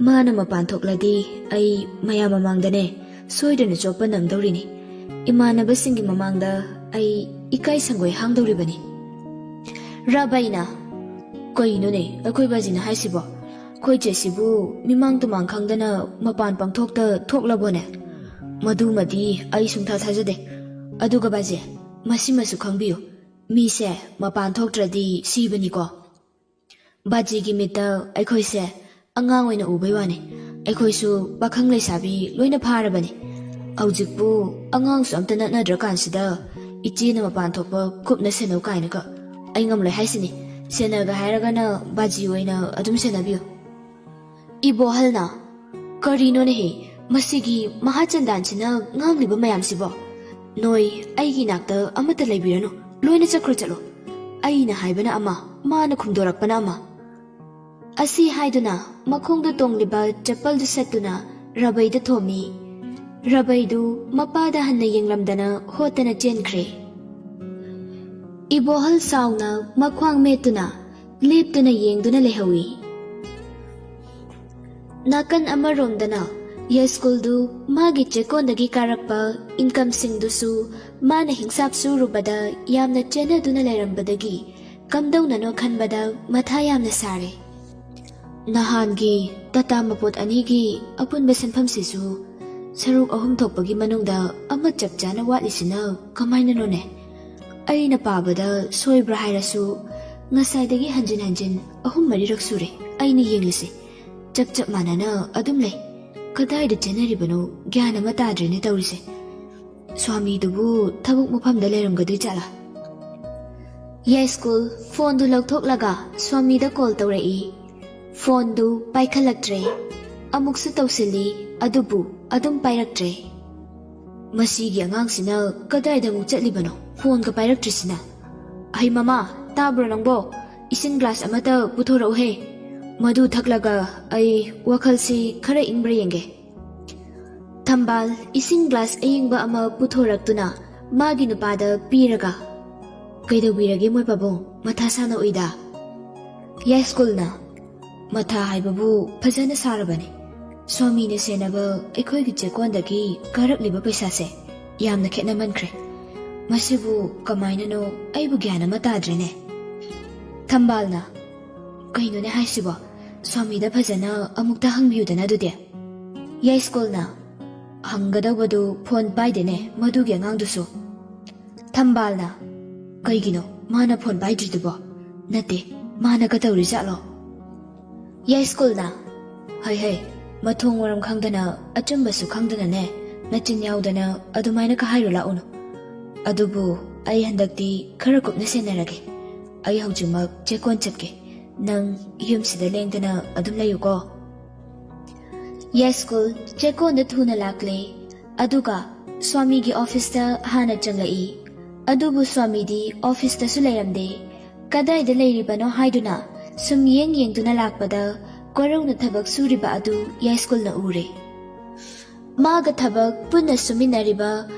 ꯃꯥꯅ ꯃꯄꯥꯟ ꯊꯣꯛꯂꯗꯤ ꯑꯩ ꯃꯌꯥꯝ ꯃꯃꯥꯡꯗꯅꯦ ꯁꯣꯏꯗꯅ ꯆꯣꯞꯄ ꯅꯪꯗꯧꯔꯤꯅꯤ꯫ ꯏꯃꯥꯟꯅꯕꯁꯤꯡꯒꯤ ꯃꯃꯥꯡꯗ ꯑꯩ ꯏꯀꯥꯏ ꯁꯪꯒꯣꯏ ꯍꯥꯡꯗꯧꯔꯤꯕꯅꯤ꯫" ꯔꯥꯕꯩꯅ, "ꯀꯩꯅꯣꯅꯦ ꯑꯩꯈꯣꯏ ꯕꯥꯖꯤꯅ ꯍꯥꯏꯁꯤꯕꯣ? ꯑꯩꯈꯣꯏ ꯆꯦꯁꯤꯕꯨ ꯃꯤꯃꯥꯡ ꯇꯨꯃꯥꯡ ꯈꯪꯗꯅ ꯃꯄꯥꯟ ꯄꯪꯊꯣꯛꯇ ꯊꯣꯛꯂꯕꯣꯅꯦ? ꯃꯗꯨꯃꯗꯤ ꯑꯩ ꯁꯨꯡꯊꯥ ꯊꯥꯖꯗꯦ꯫ ꯑꯗꯨꯒ ꯕꯥꯖꯤ, ꯃꯁꯤꯃꯁꯨ ꯈꯪꯕꯤꯌꯨ, ꯃꯤꯁꯦ ꯃꯄꯥꯟ ꯊꯣꯛꯇ꯭ꯔꯗꯤ ꯁꯤꯕꯅꯤꯀꯣ꯫ ꯕꯥꯖꯤꯒꯤ ꯃꯤꯠꯇ ꯑꯩꯈꯣꯏꯁꯦ ꯑꯉꯥꯡ ꯑꯣꯏꯅ ꯎꯕꯩ ꯋꯥꯅꯤ꯫ ꯑꯩꯈꯣꯏꯁꯨ ꯄꯥꯈꯪ ꯂꯩꯁꯥꯕꯤ ꯂꯣꯏꯅ ꯐꯥꯔꯕꯅꯤ꯫ ꯍꯧꯖꯤꯛꯄꯨ ꯑꯉꯥꯡꯁꯨ ꯑꯝꯇ ꯅꯠꯅꯗ꯭ꯔꯀꯥꯟꯁꯤꯗ ꯏꯆꯦꯅ ꯃꯄꯥꯟ ꯊꯣꯛꯄ ꯀꯨꯞꯅ ꯁꯦꯟꯅꯧ ꯀꯥꯏꯅꯒ꯫ ꯑꯩ ꯉꯝꯂꯣꯏ ꯍꯥꯏꯁꯤꯅꯤ꯫ ꯁꯦꯟꯅꯒ ꯍꯥꯏꯔꯒꯅ ꯕꯥꯖꯤ ꯑꯣꯏꯅ ꯑꯗꯨꯝ ꯁꯦꯟꯅꯕꯤꯌꯨ꯫" ꯏꯕꯣꯍꯜꯅ, "ꯀꯔꯤꯅꯣꯅꯦꯍꯦ, ꯃꯁꯤꯒꯤ ꯃꯍꯥꯆꯟꯗꯥꯟꯁꯤꯅ ꯉꯥꯡꯂꯤꯕ ꯃꯌꯥꯝꯁꯤꯕꯣ? ꯅꯣꯏ ꯑꯩꯒꯤ ꯏꯅꯥꯛꯇ ꯑꯃꯠꯇ ꯂꯩꯕꯤꯔꯅꯨ, ꯂꯣꯏꯅ ꯆꯠꯈ꯭ꯔꯣ ꯆꯠꯂꯣ꯫ ꯑꯩꯅ ꯍꯥꯏꯕꯅ ꯑꯃ, ꯃꯥꯅ ꯈꯨꯝꯗꯣꯔꯛꯄꯅ ꯑꯃ꯫" ꯑꯁꯤ ꯍꯥꯏꯗꯨꯅ ꯃꯈꯣꯡꯗ ꯇꯣꯡꯂꯤꯕ ꯆꯄꯜꯗꯨ ꯁꯠꯇꯨꯅ ꯔꯕꯩꯗ ꯊꯣꯝꯃꯤ꯫ ꯔꯕꯩꯗꯨ ꯃꯄꯥꯗ ꯍꯟꯅ ꯌꯦꯡꯂꯝꯗꯅ ꯍꯣꯠꯇꯅ ꯆꯦꯟꯈ꯭ꯔꯦ꯫ ꯏꯕꯣꯍꯜ ꯁꯥꯎꯅ ꯃꯈ꯭ꯋꯥꯡ ꯃꯦꯠꯇꯨꯅ ꯂꯦꯞꯇꯨꯅ ꯌꯦꯡꯗꯨꯅ ꯂꯩꯍꯧꯏ꯫ ꯅꯥꯀꯟ ꯑꯃꯔꯣꯝꯗꯅ ꯌꯥꯏꯁ꯭ꯀꯨꯜꯗꯨ ꯃꯥꯒꯤ ꯆꯦꯛꯀꯣꯟꯗꯒꯤ ꯀꯥꯔꯛꯄ ꯏꯟꯀꯝꯁꯤꯡꯗꯨꯁꯨ ꯃꯥꯅ ꯍꯤꯡꯁꯥꯞ ꯁꯨꯔꯨꯕꯗ ꯌꯥꯝꯅ ꯆꯦꯟꯅꯗꯨꯅ ꯂꯩꯔꯝꯕꯗꯒꯤ ꯀꯝꯗꯧꯅꯅꯣ ꯈꯟꯕꯗ ꯃꯊꯥ ꯌꯥꯝꯅ ꯁꯥꯔꯦ꯫ ꯅꯍꯥꯟꯒꯤ ꯇꯥꯇꯥ ꯃꯄꯣꯠ ꯑꯅꯤꯒꯤ ꯑꯄꯨꯟꯕ ꯁꯦꯟꯐꯝꯁꯤꯁꯨ ꯁꯔꯨꯛ ꯑꯍꯨꯝ ꯊꯣꯛꯄꯒꯤ ꯃꯅꯨꯡꯗ ꯑꯃ ꯆꯞ ꯆꯥꯅ ꯋꯥꯠꯂꯤꯁꯤꯅ ꯀꯃꯥꯏꯅꯅꯣꯅꯦ? ꯑꯩꯅ ꯄꯥꯕꯗ ꯁꯣꯏꯕ꯭ꯔꯥ ꯍꯥꯏꯔꯁꯨ, ꯉꯁꯥꯏꯗꯒꯤ ꯍꯟꯖꯤꯟ ꯍꯟꯖꯤꯟ ꯑꯍꯨꯝ ꯃꯔꯤꯔꯛ ꯁꯨꯔꯦ ꯑꯩꯅ ꯌꯦꯡꯂꯤꯁꯦ꯫ ꯆꯞ ꯆꯞ ꯃꯥꯟꯅꯅ ꯑꯗꯨꯝ ꯂꯩ꯫ ꯀꯗꯥꯏꯗ ꯆꯦꯟꯅꯔꯤꯕꯅꯣ ꯒ꯭ꯌꯥꯟ ꯑꯃ ꯇꯥꯗ꯭ꯔꯦꯅꯦ ꯇꯧꯔꯤꯁꯦ꯫ ꯁ꯭ꯋꯥꯃꯤꯗꯨꯕꯨ ꯊꯕꯛ ꯃꯐꯝꯗ ꯂꯩꯔꯝꯒꯗꯣꯏ ꯖꯥꯠꯂꯥ? ꯌꯥꯏꯁ꯭ꯀꯨꯜ ꯐꯣꯟꯗꯨ ꯂꯧꯊꯣꯛꯂꯒ ꯁ꯭ꯋꯥꯃꯤꯗ ꯀꯣꯜ ꯇꯧꯔꯛꯏ꯫ ꯐꯣꯟꯗꯨ ꯄꯥꯏꯈꯠꯂꯛꯇ꯭ꯔꯦ꯫ ꯑꯃꯨꯛꯁꯨ ꯇꯧꯁꯤꯜꯂꯤ, ꯑꯗꯨꯕꯨ ꯑꯗꯨꯝ ꯄꯥꯏꯔꯛꯇ꯭ꯔꯦ꯫ ꯃꯁꯤꯒꯤ ꯑꯉꯥꯡꯁꯤꯅ ꯀꯗꯥꯏꯗ ꯑꯃꯨꯛ ꯆꯠꯂꯤꯕꯅꯣ? ꯐꯣꯟꯒ ꯄꯥꯏꯔꯛꯇ꯭ꯔꯤꯁꯤꯅ꯫ "ꯍꯩ ꯃꯃꯥ, ꯇꯥꯕ꯭ꯔꯣ ꯅꯪꯕꯣ? ꯏꯁꯤꯡ ꯒ꯭ꯂꯥꯁ ꯑꯃꯇ ꯄꯨꯊꯣꯔꯛꯎꯍꯦ꯫ ꯃꯗꯨ ꯊꯛꯂꯒ ꯑꯩ ꯋꯥꯈꯜꯁꯤ ꯈꯔ ꯏꯪꯕ꯭ꯔꯥ ꯌꯦꯡꯒꯦ꯫" ꯊꯝꯕꯥꯜ ꯏꯁꯤꯡ ꯒ꯭ꯂꯥꯁ ꯑꯌꯤꯡꯕ ꯑꯃ ꯄꯨꯊꯣꯔꯛꯇꯨꯅ ꯃꯥꯒꯤ ꯅꯨꯄꯥꯗ ꯄꯤꯔꯒ, "ꯀꯩꯗꯧꯕꯤꯔꯒꯦ ꯃꯣꯏ ꯄꯥꯕꯨꯡ? ꯃꯊꯥ ꯁꯥꯅ ꯎꯏꯗ?" ꯌꯥꯏꯁ꯭ꯀꯨꯜꯅ, "ꯃꯊꯥ ꯍꯥꯏꯕꯕꯨ ꯐꯖꯅ ꯁꯥꯔꯕꯅꯤ꯫ ꯁ꯭ꯋꯥꯃꯤꯅ ꯁꯦꯟꯅꯕ ꯑꯩꯈꯣꯏꯒꯤ ꯆꯦꯛꯀꯣꯟꯗꯒꯤ ꯀꯥꯔꯛꯂꯤꯕ ꯄꯩꯁꯥꯁꯦ ꯌꯥꯝꯅ ꯈꯦꯠꯅꯃꯟꯈ꯭ꯔꯦ꯫ ꯃꯁꯤꯕꯨ ꯀꯃꯥꯏꯅꯅꯣ ꯑꯩꯕꯨ ꯒ꯭ꯌꯥꯟ ꯑꯃ ꯇꯥꯗ꯭ꯔꯦꯅꯦ꯫" ꯊꯝꯕꯥꯜꯅ, "ꯀꯩꯅꯣꯅꯦ ꯍꯥꯏꯁꯤꯕꯣ? ꯁ꯭ꯋꯥꯃꯤꯗ ꯐꯖꯅ ꯑꯃꯨꯛꯇ ꯍꯪꯕꯤꯌꯨꯗꯅ ꯑꯗꯨꯗꯤ꯫" ꯌꯥꯏꯁ꯭ꯀꯨꯜꯅ, "ꯍꯪꯒꯗꯧꯕꯗꯨ ꯐꯣꯟ ꯄꯥꯏꯗꯦꯅꯦ ꯃꯗꯨꯒꯤ ꯑꯉꯥꯡꯗꯨꯁꯨ꯫" ꯊꯝꯕꯥꯜꯅ, "ꯀꯩꯒꯤꯅꯣ ꯃꯥꯅ ꯐꯣꯟ ꯄꯥꯏꯗ꯭ꯔꯤꯗꯨꯕꯣ? ꯅꯠꯇꯦ, ꯃꯥꯅ ꯀꯩꯗꯧꯔꯤꯖꯥꯠꯂꯣ?" ꯌꯥꯏꯁ꯭ꯀꯨꯜꯅ, "ꯍꯩ ꯍꯩ, ꯃꯊꯣꯡ ꯃꯔꯝ ꯈꯪꯗꯅ, ꯑꯆꯨꯝꯕꯁꯨ ꯈꯪꯗꯅꯅꯦ, ꯅꯆꯤꯟ ꯌꯥꯎꯗꯅ ꯑꯗꯨꯃꯥꯏꯅ ꯀꯍꯥꯏꯔꯨ ꯂꯥꯛꯎꯅꯨ꯫ ꯑꯗꯨꯕꯨ ꯑꯩ ꯍꯟꯗꯛꯇꯤ ꯈꯔ ꯀꯨꯞꯅ ꯁꯦꯟꯅꯔꯒꯦ꯫ ꯑꯩ ꯍꯧꯖꯤꯛꯃꯛ ꯆꯦꯛꯀꯣꯟ ꯆꯠꯀꯦ꯫ ꯅꯪ ꯌꯨꯝꯁꯤꯗ ꯂꯦꯡꯗꯅ ꯑꯗꯨꯝ ꯂꯩꯌꯨꯀꯣ꯫" ꯌꯥꯏꯁ꯭ꯀꯨꯜ ꯆꯦꯛꯀꯣꯟꯗ ꯊꯨꯅ ꯂꯥꯛꯂꯦ꯫ ꯑꯗꯨꯒ ꯁ꯭ꯋꯥꯃꯤꯒꯤ ꯑꯣꯐꯤꯁꯇ ꯍꯥꯟꯅ ꯆꯪꯂꯛꯏ꯫ ꯑꯗꯨꯕꯨ ꯁ꯭ꯋꯥꯃꯤꯗꯤ ꯑꯣꯐꯤꯁꯇꯁꯨ ꯂꯩꯔꯝꯗꯦ꯫ ꯀꯗꯥꯏꯗ ꯂꯩꯔꯤꯕꯅꯣ ꯍꯥꯏꯗꯨꯅ ꯁꯨꯝ ꯌꯦꯡ ꯌꯦꯡꯗꯨꯅ ꯂꯥꯛꯄꯗ ꯀꯣꯔꯧꯅ ꯊꯕꯛ ꯁꯨꯔꯤꯕ ꯑꯗꯨ ꯌꯥꯏꯁ꯭ꯀꯨꯜꯅ ꯎꯔꯦ꯫ ꯃꯥꯒ ꯊꯕꯛ ꯄꯨꯟꯅ ꯁꯨꯃꯤꯟꯅꯔꯤꯕ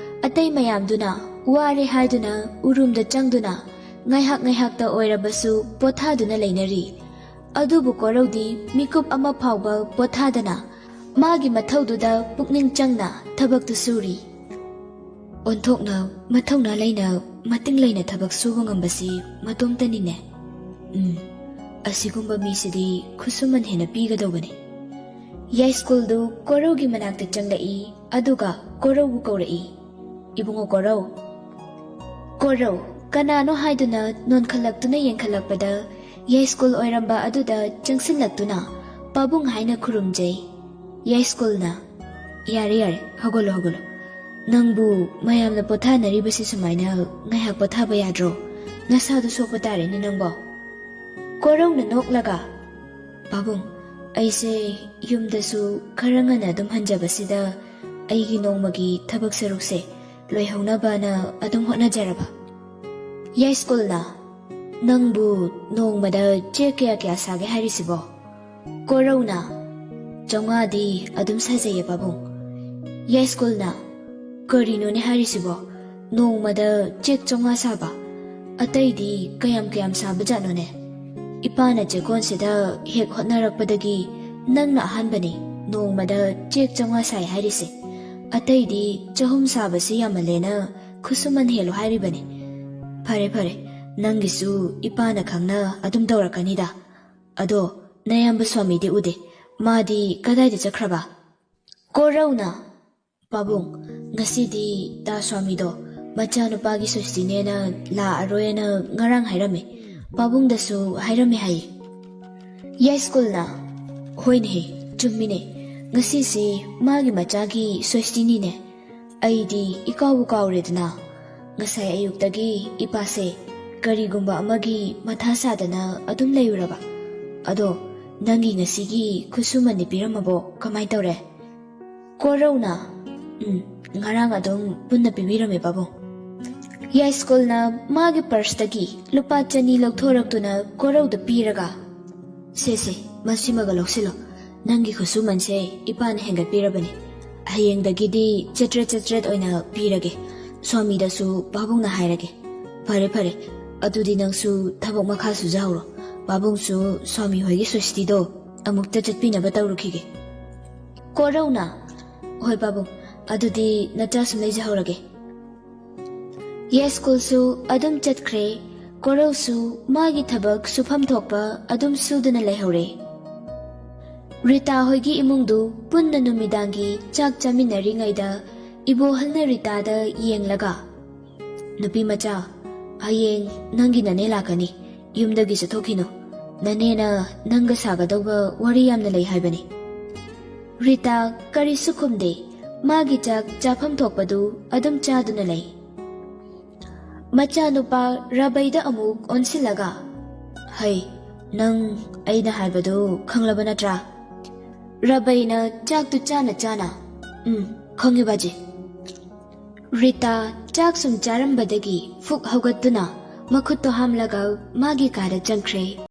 ꯑꯇꯩ ꯃꯌꯥꯝꯗꯨꯅ ꯋꯥꯔꯦ ꯍꯥꯏꯗꯨꯅ ꯎꯔꯨꯝꯗ ꯆꯪꯗꯨꯅ ꯉꯥꯏꯍꯥꯛ ꯉꯥꯏꯍꯥꯛꯇ ꯑꯣꯏꯔꯕꯁꯨ ꯄꯣꯊꯥꯗꯨꯅ ꯂꯩꯅꯔꯤ꯫ ꯑꯗꯨꯕꯨ ꯀꯣꯔꯧꯗꯤ ꯃꯤꯀꯨꯞ ꯑꯃ ꯐꯥꯎꯕ ꯄꯣꯊꯥꯗꯅ ꯃꯥꯒꯤ ꯃꯊꯧꯗꯨꯗ ꯄꯨꯛꯅꯤꯡ ꯆꯪꯅ ꯊꯕꯛꯇꯨ ꯁꯨꯔꯤ꯫ ꯑꯣꯟꯊꯣꯛꯅ ꯃꯊꯧꯅꯥ ꯂꯩꯅ ꯃꯇꯤꯡ ꯂꯩꯅ ꯊꯕꯛ ꯁꯨꯕ ꯉꯝꯕꯁꯤ ꯃꯇꯣꯝꯇꯅꯤꯅꯦ꯫ ꯎꯝ, ꯑꯁꯤꯒꯨꯝꯕ ꯃꯤꯁꯤꯗꯤ ꯈꯨꯠꯁꯨꯃꯟ ꯍꯦꯟꯅ ꯄꯤꯒꯗꯧꯕꯅꯤ꯫ ꯌꯥꯏꯁ꯭ꯀꯨꯜꯗꯨ ꯀꯣꯔꯧꯒꯤ ꯃꯅꯥꯛꯇ ꯆꯪꯂꯛꯏ, ꯑꯗꯨꯒ ꯀꯣꯔꯧꯕꯨ ꯀꯧꯔꯛꯏ, "ꯏꯕꯨꯡꯉꯣ ꯀꯣꯔꯧ꯫" ꯀꯣꯔꯧ ꯀꯅꯥꯅꯣ ꯍꯥꯏꯗꯨꯅ ꯅꯣꯟꯈꯠꯂꯛꯇꯨꯅ ꯌꯦꯡꯈꯠꯂꯛꯄꯗ, ꯌꯥꯏꯁ꯭ꯀꯨꯜ ꯑꯣꯏꯔꯝꯕ ꯑꯗꯨꯗ ꯆꯪꯁꯤꯜꯂꯛꯇꯨꯅ ꯄꯥꯕꯨꯡ ꯍꯥꯏꯅ ꯈꯨꯔꯨꯝꯖꯩ꯫ ꯌꯥꯏꯁ꯭ꯀꯨꯜꯅ, "ꯌꯥꯔꯦ ꯌꯥꯔꯦ, ꯍꯧꯒꯠꯂꯣ ꯍꯧꯒꯠꯂꯣ꯫ ꯅꯪꯕꯨ ꯃꯌꯥꯝꯅ ꯄꯣꯊꯥꯅꯔꯤꯕꯁꯤ ꯁꯨꯃꯥꯏꯅ ꯉꯥꯏꯍꯥꯛ ꯄꯣꯊꯥꯕ ꯌꯥꯗ꯭ꯔꯣ? ꯅꯁꯥꯗꯨ ꯁꯣꯛꯄ ꯇꯥꯔꯦꯅꯦ ꯅꯪꯕꯣ꯫" ꯀꯣꯔꯧꯅ ꯅꯣꯛꯂꯒ, "ꯄꯥꯕꯨꯡ, ꯑꯩꯁꯦ ꯌꯨꯝꯗꯁꯨ ꯈꯔ ꯉꯟꯅ ꯑꯗꯨꯝ ꯍꯟꯖꯕꯁꯤꯗ ꯑꯩꯒꯤ ꯅꯣꯡꯃꯒꯤ ꯊꯕꯛ ꯁꯔꯨꯛꯁꯦ ꯂꯣꯏꯍꯧꯅꯕꯅ ꯑꯗꯨꯝ ꯍꯣꯠꯅꯖꯔꯕ꯫" ꯌꯥꯏꯁ꯭ꯀꯨꯜꯅ, "ꯅꯪꯕꯨ ꯅꯣꯡꯃꯗ ꯆꯦꯛ ꯀꯌꯥ ꯀꯌꯥ ꯁꯥꯒꯦ ꯍꯥꯏꯔꯤꯁꯤꯕꯣ?" ꯀꯣꯔꯧꯅ, "ꯆꯥꯝꯃꯉꯥꯗꯤ ꯑꯗꯨꯝ ꯁꯥꯖꯩꯌꯦ ꯄꯥꯕꯨꯡ꯫" ꯌꯥꯏꯁ꯭ꯀꯨꯜꯅ, "ꯀꯔꯤꯅꯣꯅꯦ ꯍꯥꯏꯔꯤꯁꯤꯕꯣ? ꯅꯣꯡꯃꯗ ꯆꯦꯛ ꯆꯥꯝꯃꯉꯥ ꯁꯥꯕ? ꯑꯇꯩꯗꯤ ꯀꯌꯥꯝ ꯀꯌꯥꯝ ꯁꯥꯕꯖꯥꯠꯅꯣꯅꯦ? ꯏꯄꯥꯅ ꯆꯦꯛꯀꯣꯟꯁꯤꯗ ꯍꯦꯛ ꯍꯣꯠꯅꯔꯛꯄꯗꯒꯤ ꯅꯪꯅ ꯑꯍꯥꯟꯕꯅꯤ ꯅꯣꯡꯃꯗ ꯆꯦꯛ ꯆꯥꯝꯃꯉꯥ ꯁꯥꯏ ꯍꯥꯏꯔꯤꯁꯦ꯫ ꯑꯇꯩꯗꯤ ꯆꯍꯨꯝ ꯁꯥꯕꯁꯤ ꯌꯥꯝꯃꯜꯂꯦꯅ ꯈꯨꯠꯁꯨꯃꯟ ꯍꯦꯜꯂꯣ ꯍꯥꯏꯔꯤꯕꯅꯤ꯫ ꯐꯔꯦ ꯐꯔꯦ, ꯅꯪꯒꯤꯁꯨ ꯏꯄꯥꯅ ꯈꯪꯅ ꯑꯗꯨꯝ ꯇꯧꯔꯛꯀꯅꯤꯗ꯫ ꯑꯗꯣ ꯅꯌꯥꯝꯕ ꯁ꯭ꯋꯥꯃꯤꯗꯤ ꯎꯗꯦ, ꯃꯥꯗꯤ ꯀꯗꯥꯏꯗ ꯆꯠꯈ꯭ꯔꯕ?" ꯀꯣꯔꯧꯅ, "ꯄꯥꯕꯨꯡ, ꯉꯁꯤꯗꯤ ꯇꯥ ꯁ꯭ꯋꯥꯃꯤꯗꯣ ꯃꯆꯥꯅꯨꯄꯥꯒꯤ ꯁꯣꯁꯇꯤꯅꯦꯅ ꯂꯥꯛꯑꯔꯣꯏꯅ ꯉꯔꯥꯡ ꯍꯥꯏꯔꯝꯃꯦ, ꯄꯥꯕꯨꯡꯗꯁꯨ ꯍꯥꯏꯔꯝꯃꯦ ꯍꯥꯏꯌꯦ꯫" ꯌꯥꯏꯁ꯭ꯀꯨꯜꯅ, "ꯍꯣꯏꯅꯦꯍꯦ, ꯆꯨꯝꯃꯤꯅꯦ, ꯉꯁꯤꯁꯤ ꯃꯥꯒꯤ ꯃꯆꯥꯒꯤ ꯁꯣꯁꯇꯤꯅꯤꯅꯦ꯫ ꯑꯩꯗꯤ ꯏꯀꯥꯎꯕꯨ ꯀꯥꯎꯔꯦꯗꯅ꯫ ꯉꯁꯥꯏ ꯑꯌꯨꯛꯇꯒꯤ ꯏꯄꯥꯁꯦ ꯀꯔꯤꯒꯨꯝꯕ ꯑꯃꯒꯤ ꯃꯊꯥ ꯁꯥꯗꯅ ꯑꯗꯨꯝ ꯂꯩꯔꯨꯔꯕ꯫ ꯑꯗꯣ ꯅꯪꯒꯤ ꯉꯁꯤꯒꯤ ꯈꯨꯠꯁꯨꯃꯟꯗꯤ ꯄꯤꯔꯝꯃꯕꯣ? ꯀꯃꯥꯏ ꯇꯧꯔꯦ?" ꯀꯣꯔꯧꯅ, "ꯎꯝ, ꯉꯔꯥꯡ ꯑꯗꯨꯝ ꯄꯨꯟꯅ ꯄꯤꯕꯤꯔꯝꯃꯦ ꯄꯥꯕꯨꯡ꯫" ꯌꯥꯏꯁ꯭ꯀꯨꯜꯅ ꯃꯥꯒꯤ ꯄꯔꯁꯇꯒꯤ ꯂꯨꯄꯥ ꯆꯅꯤ ꯂꯧꯊꯣꯔꯛꯇꯨꯅ ꯀꯣꯔꯧꯗ ꯄꯤꯔꯒ, "ꯁꯦ ꯁꯦ, ꯃꯁꯤꯃꯒ ꯂꯧꯁꯤꯜꯂꯣ꯫ ꯅꯪꯒꯤ ꯈꯨꯠꯁꯨꯃꯟꯁꯦ ꯏꯄꯥꯅ ꯍꯦꯟꯒꯠꯄꯤꯔꯕꯅꯤ꯫ ꯍꯌꯦꯡꯗꯒꯤꯗꯤ ꯆꯥꯇ꯭ꯔꯦꯠ ꯆꯥꯇ꯭ꯔꯦꯠ ꯑꯣꯏꯅ ꯄꯤꯔꯒꯦ꯫ ꯁ꯭ꯋꯥꯃꯤꯗꯁꯨ ꯄꯥꯕꯨꯡꯅ ꯍꯥꯏꯔꯒꯦ꯫ ꯐꯔꯦ ꯐꯔꯦ, ꯑꯗꯨꯗꯤ ꯅꯪꯁꯨ ꯊꯕꯛ ꯃꯈꯥ ꯁꯨꯖꯍꯧꯔꯣ꯫ ꯄꯥꯕꯨꯡꯁꯨ ꯁ꯭ꯋꯥꯃꯤ ꯍꯣꯏꯒꯤ ꯁꯣꯁꯇꯤꯗꯣ ꯑꯃꯨꯛꯇ ꯆꯠꯄꯤꯅꯕ ꯇꯧꯔꯨꯈꯤꯒꯦ꯫" ꯀꯣꯔꯧꯅ, "ꯍꯣꯏ ꯄꯥꯕꯨꯡ, ꯑꯗꯨꯗꯤ ꯅꯆꯥꯁꯨ ꯂꯩꯖꯍꯧꯔꯒꯦ꯫" ꯌꯥꯏꯁ꯭ꯀꯨꯜꯁꯨ ꯑꯗꯨꯝ ꯆꯠꯈ꯭ꯔꯦ꯫ ꯀꯣꯔꯧꯁꯨ ꯃꯥꯒꯤ ꯊꯕꯛ ꯁꯨꯐꯝ ꯊꯣꯛꯄ ꯑꯗꯨꯝ ꯁꯨꯗꯨꯅ ꯂꯩꯍꯧꯔꯦ꯫ ꯔꯤꯇꯥ ꯍꯣꯏꯒꯤ ꯏꯃꯨꯡꯗꯨ ꯄꯨꯟꯅ ꯅꯨꯃꯤꯗꯥꯡꯒꯤ ꯆꯥꯛ ꯆꯥꯃꯤꯟꯅꯔꯤꯉꯩꯗ ꯏꯕꯣꯍꯜꯅ ꯔꯤꯇꯥꯗ ꯌꯦꯡꯂꯒ, "ꯅꯨꯄꯤ ꯃꯆꯥ, ꯍꯌꯦꯡ ꯅꯪꯒꯤ ꯅꯅꯦ ꯂꯥꯛꯀꯅꯤ꯫ ꯌꯨꯝꯗꯒꯤ ꯆꯠꯊꯣꯛꯈꯤꯅꯨ꯫ ꯅꯅꯦꯅ ꯅꯪꯒ ꯁꯥꯒꯗꯧꯕ ꯋꯥꯔꯤ ꯌꯥꯝꯅ ꯂꯩ ꯍꯥꯏꯕꯅꯤ꯫" ꯔꯤꯇꯥ ꯀꯔꯤꯁꯨ ꯈꯨꯝꯗꯦ꯫ ꯃꯥꯒꯤ ꯆꯥꯛ ꯆꯥꯐꯝ ꯊꯣꯛꯄꯗꯨ ꯑꯗꯨꯝ ꯆꯥꯗꯨꯅ ꯂꯩ꯫ ꯃꯆꯥꯅꯨꯄꯥ ꯔꯥꯕꯩꯗ ꯑꯃꯨꯛ ꯑꯣꯟꯁꯤꯜꯂꯒ, "ꯍꯩ, ꯅꯪ ꯑꯩꯅ ꯍꯥꯏꯕꯗꯨ ꯈꯪꯂꯕ ꯅꯠꯇ꯭ꯔꯥ?" ꯔꯥꯕꯩꯅ ꯆꯥꯛꯇꯨ ꯆꯥꯅ ꯆꯥꯅ, "ꯎꯝ, ꯈꯪꯉꯦ ꯕꯥꯖꯤ꯫" ꯔꯤꯇꯥ ꯆꯥꯛ ꯁꯨꯝ ꯆꯥꯔꯝꯕꯗꯒꯤ ꯐꯨꯛ ꯍꯧꯒꯠꯇꯨꯅ ꯃꯈꯨꯠꯇꯣ ꯍꯥꯝꯂꯒ ꯃꯥꯒꯤ ꯀꯥꯗ ꯆꯪꯈ꯭ꯔꯦ꯫